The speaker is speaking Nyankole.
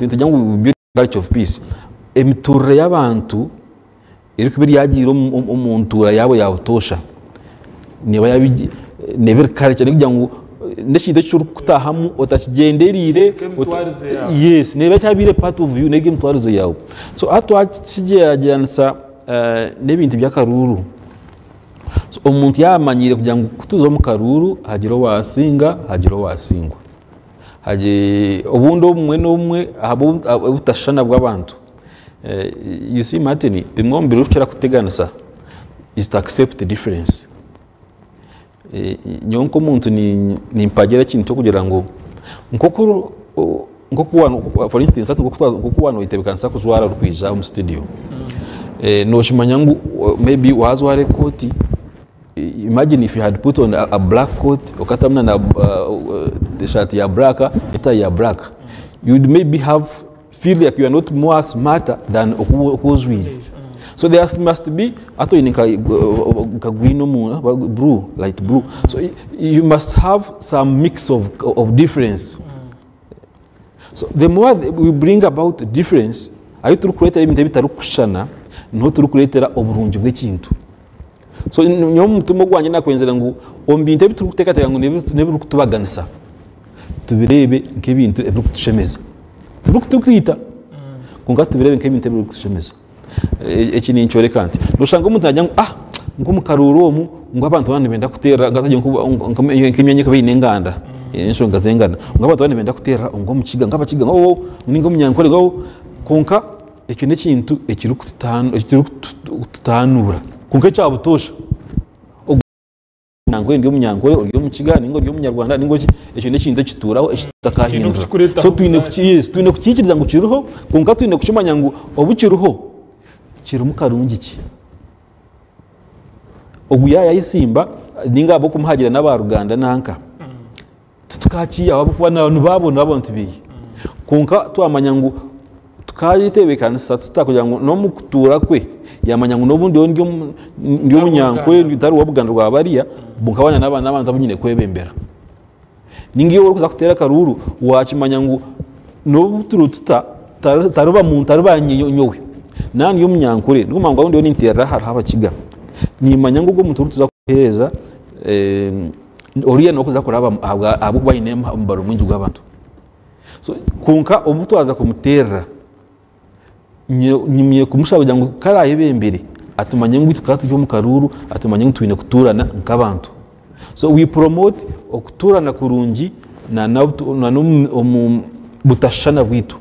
Nitugira ngu we build a culture of peace. Emituurire y'abantu erikuba eryagiire omu ntuura yaabo ya butoosha neeba neeba eri culture n'okugira ngu n'ekintu eki orikutaahamu otakigyendereire Nk'emitwarize yaawe. Yes, neeba ekyabaire part of you n'eri emitwarize yaawe. So hati twakigyeragyeranisa n'ebintu by'akaruuru, so omuntu yaaba amanyiire kugira ngu ku tuza omu karuuru hagira owaasinga hagira owaasingwa. Obundi obumwe n'obumwe ahabw'obutashushana bw'abantu. You see Martin, bimwe omu birikukira kuteganisa is to accept difference. Nyowe nk'omuntu nimpagira ekintu ky'okugira ngu nk'oku for instance hati nk'oku waaba noyetebeekanisa kujwara orikwija omu studio, nookimanya ngu maybe waajwara ekooti Imagine if you had put on a black coat okatamu na eshaati ya black n'etayi ya black you would maybe have feel like you are not more smarter than oku oku ojwaire. So there must be hati oine nka nka green omu blue light blue so you must have some mix of, of difference. So the more we bring about difference ahu turikureetera ebintu ebitarikushushana niho turikureetera oburungi bw'ekintu. So nyowe omu mutima ogwangye nakwenzire ngu omu bintu ebi turikuteekateeka ngu n'ebirikutubaganisa tubireebe nk'ebintu ebirikutushemeza. Tibirikutukwita kwonka tubireebe nk'ebintu ebirikutushemeza. Eki ninkyoreka nti noshanga omuntu naagira ngu ah nk'omu karuuru omu ngu abantu boona nibenda kuteerera nk'emyanya ekaba eine enganda enshonga z'enganda ngu abantu boona nibenda kuteerera ngu omukiga ngu abakiga ngu ninga omunyankore kwonka Ekyo n'ekintu ekirikututaanuura. Kwonka ekya butoosha, ogu ndi Omunyankore, ori Omukiga nainga ori Omunyarwanda nainga ki, ekyo n'ekintu ekituuraho eki tutakahindura. So twine yes, twine kukiikiriza ngu kiriho kwonka twine kukimanya ngu obu kiriho, kirimu karungi ki? Ogu yaaba yayesimba nainga ab'okumuhagira n'abaruganda nanka. Titukakiihaho ahabw'okuba nibaabo n'abantu baihi. Kwonka twamanya ngu tukayetebeekanisa tuta kugira ngu n'omu kutuura kwe yaamanya ngu n'obu ndiyo ndi omunyankore ntari w'oruganda rwa bariya kwonka boona n'abantu abu nyine kwebembera. Nainga iwe orikuza kuteera akaruuru waakimanya ngu n'obu turi tuta tariba muntu tariba nyowe naaba ndi omunyankore ndikumanya ngu ahu ndiyo ninteerera hariho abakiga nimanya ngu ogu omuntu ou turikuza kuheereza Oriya niwe orikuza kuraba ahabw'okuba aine omubaro mwingi gw'abantu. So kwonka obu twaza kumuteerera, nyine kumushaba kugira ngu ku araayebembere atumanye ngu tukaba turi omu karuuru, atumanye ngu twine kutuurana nk'abantu. So we promote okutuurana kurungi na n'omu butashushana bwaitu.